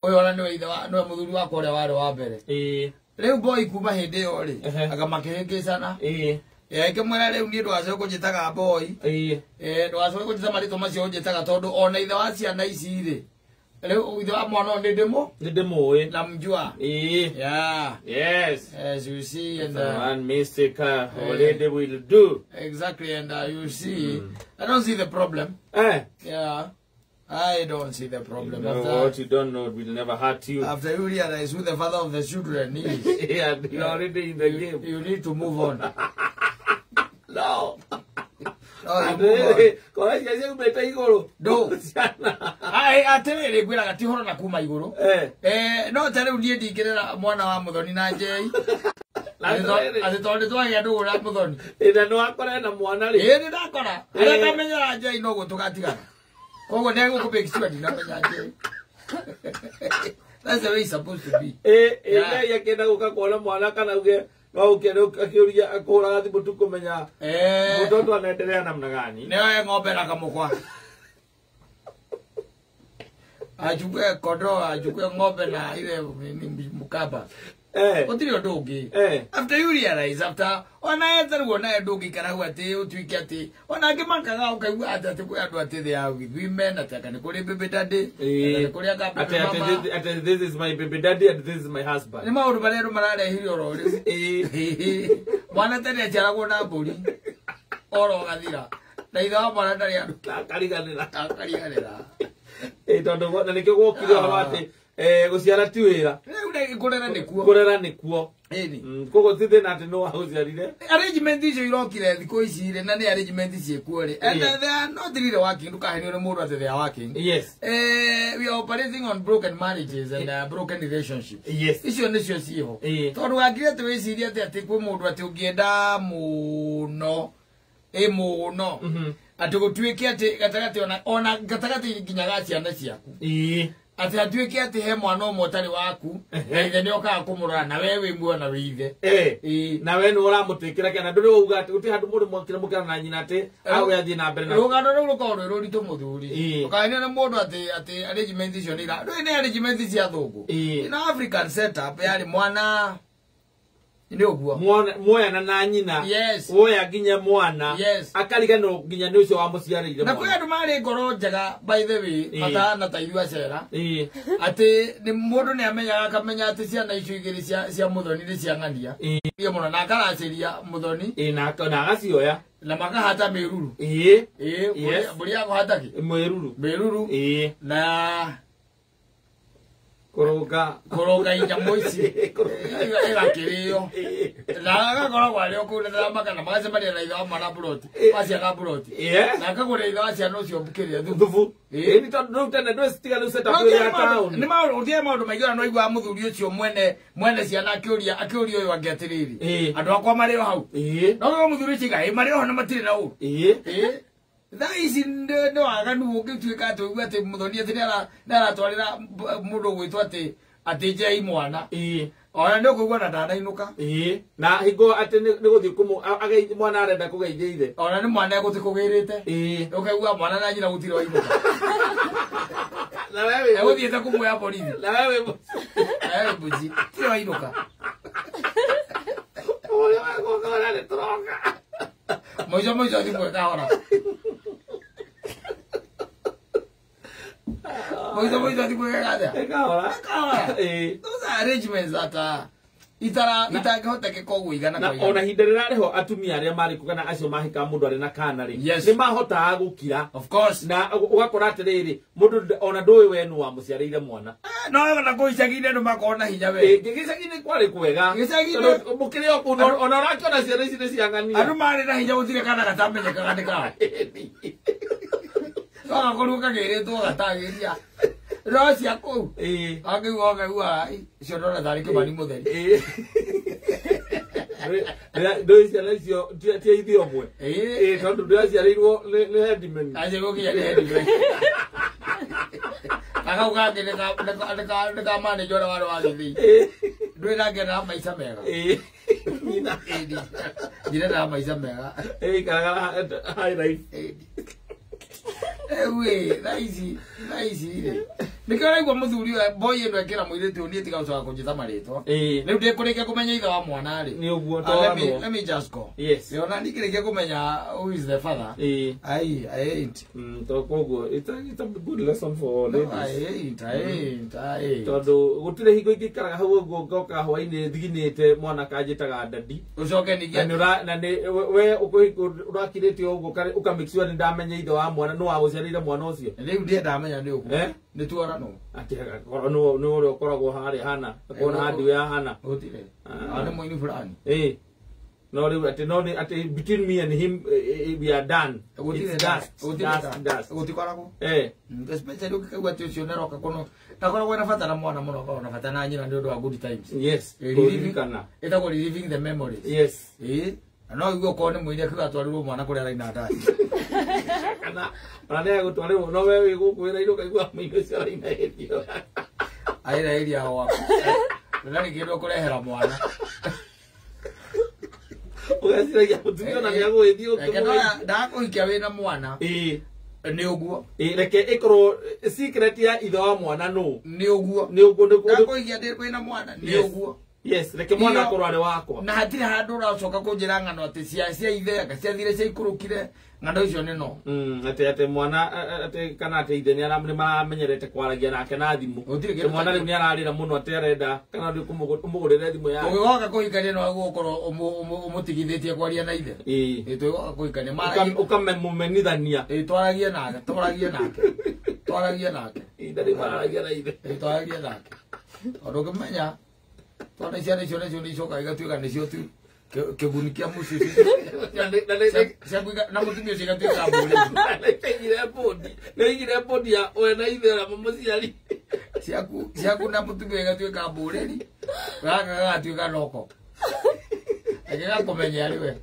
Ũyũ ona nĩwe ithe wa nĩwe mũthuri wakwa ũrĩa warĩ wa mbere. Rĩu boy kuma hĩndĩ ĩyo rĩ, anga makĩhĩngĩcana. Ngĩmwĩra rĩu niĩ ndũgacoke kũnjĩtaga boy. Ndũgacoke kũnjĩta marĩtwa macio ũnjĩtaga tondũ ona ithe wa ciana ici rĩ, rĩu ithe wa mwana ũyũ nĩ ndĩmũ Nĩ ndĩmũĩ. Namjua. Yeah. Yes. As you see, and One mistake already will do. Exactly, and you see, I don't see the problem. Yeah, I don't see the problem. You know what you don't know will never hurt you. After you realize who the father of the children is, yeah, you're already in the game. You need to move on. No. Atiriri ngwiraga ti horo na kuma iguru. No ta riu nie ndingirera mwana wa Muthoni na Njei. Ati tondu twagia ndugu na Muthoni. Na no akore na mwana ri. Ni ndakora. Aria ndamenyera Njei no guo tugatigana. Koguo ndegũkũ make sure ndinamenya Njei. That's the way it's supposed to be. Njei akienda guka kuona mwana kana uge akiuria akũhũraga thimũ tu kũmenya mtoto anaendelea namna gani. Nĩoe ng'ombe na kamũkwa. Achukue kondoo, achukue ng'ombe na ile mkaba. Gũtirĩ ũndũ ũngĩ. After you realize, after ona etherwo naye ndũngĩikara hau atĩ ũtuĩke atĩ ona angĩ makaga ũkaigua atĩ atĩ kwĩ andũ atĩ they are with women, atĩ anga nĩ kũrĩ baby daddy, anga nĩ kũrĩ anga baby mama. Atĩ this is my baby daddy and this is my husband. Nĩ maũndũ marĩa andũ mararehire oro rĩu. Mwana tene aciaragwo na mbũri oro ũgathira. Na ithe wa mwana ndarĩ andũ. Akariganĩra. Akariganĩra. Tondũ na nĩkĩo gwokire ũhoro atĩ gũciara ti wĩra. Rĩu kũrera nĩkuo. Kũrera nĩkuo. Ĩni. Koguo ti thĩna atĩ nũ wagũciarire. Arrangement icio irokire thikũ ici rĩ, na nĩ arrangement ciĩkuo rĩ. And they are not really working. Ndũkahenio nĩ mũndũ atĩ they are working. Yes. We are operating on broken marriages and broken relationships. Yes. Icio nĩcio ciĩho. Tondũ wangire atĩ wĩcirie atĩ atĩ kwĩ mũndũ atĩ ũngĩenda mũno, mũno. Atĩ gũtuĩke atĩ gatagatĩ ona gatagatĩ nginya ga ciana ciaku. Atĩ hatuĩke atĩ he mwana ũmwe ũtarĩ waku, na ithe nĩokaga kũmũrora na we wĩ muoyo na wĩ ithe. Na we nĩ ũramũtĩkĩra kĩana, ndũrĩ wauga atĩ gũtirĩ handũ mũndũ mwakĩra mũkĩra na nyina atĩ awe athiĩ na mbere na Rũgano rũu rũkoragwo rwĩ rũritũ mũthuri. Ũkahenio nĩ mũndũ atĩ atĩ arrangement icio nĩ ira, ndũĩ nĩ arrangement cia thũngũ. In African setup yarĩ mwana nĩ ũguo. Mwoyana na nyina. Yes. Woya nginya mwana. Yes. Akariganĩrwo nginya nĩ ũcio wamũciarĩire Na kwĩ mwana. andũ marĩ ngoro njega by the way, matahana ta ithuĩ acera. Atĩ nĩ mũndũ nĩ amenyaga akamenya atĩ ciana icio igĩrĩ cia Muthoni nĩ cia ng'ania. Iria mũno na akaracĩria Muthoni. Na agacioya. Na makahata mĩruru. Mbũri ya kũhata kĩ? Mĩruru. Mĩruru. Na Kũrũnga. Kũrũnga inyamũ ici. Ĩgakĩrĩo. Na agakoragwo arĩ o kũu na ndĩramaka na magacemania na ithe wa mwana mburoti. Wa ciana mburoti. Na akagũrĩra ithe wa ciana ũcio kĩrĩa thubu. Thubu. Nĩ tondũ rĩu tene ndũĩ citiga rĩu setup ĩrĩa ya town. Nĩ maũndũ, gũtirĩ maũndũ maingĩ ona no aiguaga mũthuri ũcio mwene ciana akĩũria ũyũ angĩ atĩrĩrĩ. Andũ akwa marĩ o hau. No ũguo mũthuri ũcio aiga, marĩ o ho na matirĩ na ũru. Thaa ici nĩ waganu ũngĩtuĩka atĩ ũigue atĩ Muthoni atĩ nĩ aratwarĩra mũndũ ũgwĩtwo atĩ Njei mwana. Ona nĩ ũkũigua na ndanainũka. Na hingo atĩ nĩ gũthiĩ mwana arenda kũgeithia ithe. Ona nĩ mwana egũthiĩ kũgĩrĩte. Ũkaigua mwana na nyina gũtirĩ wainũka. Na wewe Egũthiĩte kũmuoya borithi. Na wewe Na wewe mbuzi. Tirĩ wainũka. Ũrĩa wegũka ũrĩa nĩ tũroka. Mũico mũico thimũ ĩkahora. Mũico mũico thimũ ĩgeka atĩa? Ĩkahora. Ĩkahora. Those are arrangements that are itangĩhotekeka ũguo igana Na kwa igana. ona ihinda rĩrarĩ ho atumia arĩa marĩ kuo kana acio mahikaga mũndũ arĩ na kana rĩ, Yes. nĩ mahotaga gũkira. Of course. Na ũgakora atĩrĩrĩ, mũndũ ona ndũĩ we nũ wamũciarĩire mwana. No ona kũu icagi-inĩ andũ makoragwo na hinya we. Gĩcagi-inĩ kwarĩ kwega. Gĩcagi-inĩ- Tondũ mũkĩrĩ o kũu, ona ũrakĩona ciana ici nĩ ciang'ania. Andũ marĩ na hinya gũtirĩ kana gatamenyekaga nĩ kao. No gakorwo kagĩrĩtwo gatagĩria. No cia kũu. Akĩigua ũkaigua, icio ndona tarĩ Kĩmani mũtheri. Ndũĩ ciana icio ti a ithe ũmwe. Tondũ ndĩraciarĩirwo nĩ headman. Acio gũkinya nĩ headman. Akau kangĩ nĩ ka manager ũrĩa warĩ wa gĩthĩi. Ndũĩ ndangenera maica mega. Nyina. Ndirenda maica mega. Ikaraga high life. Rĩu ĩ, thaa ici rĩ, Nĩkĩo ũraigua mũthuri ũyũ boy ĩno ĩkĩra mũirĩtu ũyũ niĩ tiga gũcoka kũnjĩta marĩtwa. Rĩu ndĩkũrĩkia kũmenya ithe wa mwana rĩ. Nĩ ũguo Let tondũ. me just go. Yes. Ona ndikĩrĩkia kũmenya who is the father. Ai, I ain't. To koguo it's a good lesson for No, ladies. I ain't, I ain't, I ain't. Tondũ gũtirĩ hingo ingĩikaraga hau ũguo ngoka hwainĩ thiginĩte mwana kanjĩtaga dadi. Ũcoke Na ningĩ nĩ ũra na nĩ we ũrakirĩte ũguo ũka make sure nĩ ndamenya ithe wa mwana nĩ wagũciarĩire mwana ũcio. Rĩu ndiendamenya nĩ ũguo. Nĩ tuoranwo. Atĩ agakorwo nĩ ũrĩa ũkoragwo harĩa hana akona handi ya hana. Gũtirĩ. Nĩ mũini fulani. No rĩu atĩ no nĩ atĩ between me and him we are done. Gũtirĩ dust. Dust dust. Gũtikoragwo. Especially ũngĩkaigua atĩ ũcio nĩaroka kũno ndakoragwo na bata na mwana mũno akoragwo na bata na nyina nĩ ũndũ wa good times. Yes. Kũririkana. Ĩtagwo reliving the memories. Yes. Na no ũigue okorwo nĩ mũini akiuga atwarĩrwo mwana kũrĩa araina ndaci. Kana ona nĩ agũtwarĩrwo no we wĩ gũkũ wĩra-inĩ ũkaigua mũini ũcio araina hĩndĩ ĩyo. Aira area gwaku. Na nĩ kĩndũ kũrehera mwana. Ũgeciragia mũtumia ona nĩagũgĩthiĩ ũkĩmũgeithia. Ndakũhikia wĩna mwana. Nĩ ũguo. Reke ĩkorwo secret ya ithe wa mwana nũ. Nĩ ũguo. Nĩ ũguo nĩ ũguo. Ndakũhikia wĩna mwana nĩ ũguo. Yes, reke mwana akorwo arĩ wakwa. Na hatirĩ handũ ũracoka kũnjĩra ng'ano atĩ cia ithe anga ciathire ciaikũrũkire ng'ano icio nĩ no. Atĩ mwana atĩ kana atĩ ithe nĩ maramenyerete kwaragia nake na thimũ. Gũtirĩ Mwana rĩu nĩ ararĩra mũno atĩ arenda kana rĩu ũmũgũrĩre thimũ yake. Ũgĩgoka kũhikania no ũgũkorwo ũmũtigithĩtie kwaria na ithe. Tũgĩgoka kũhikania. Ũkamũmenithania. Twaragie nake, twaragie nake. Twaragie nake. Ithe rĩu mararagia na ithe. Twaragie nake. Tondũ ũngĩmenya tondũ ciana icio nacio nĩ icokaga igatuĩka nĩcio tu kĩguni kĩa mũciĩ na mũtumia ũcio igatuĩka mbũri. Nĩaigire mbũndi ya we na ithe na mũciari. Ciaku na mũtumia igatuĩka mbũrĩri gaka gagatuĩka noko. Reke gakũmenye arĩ we.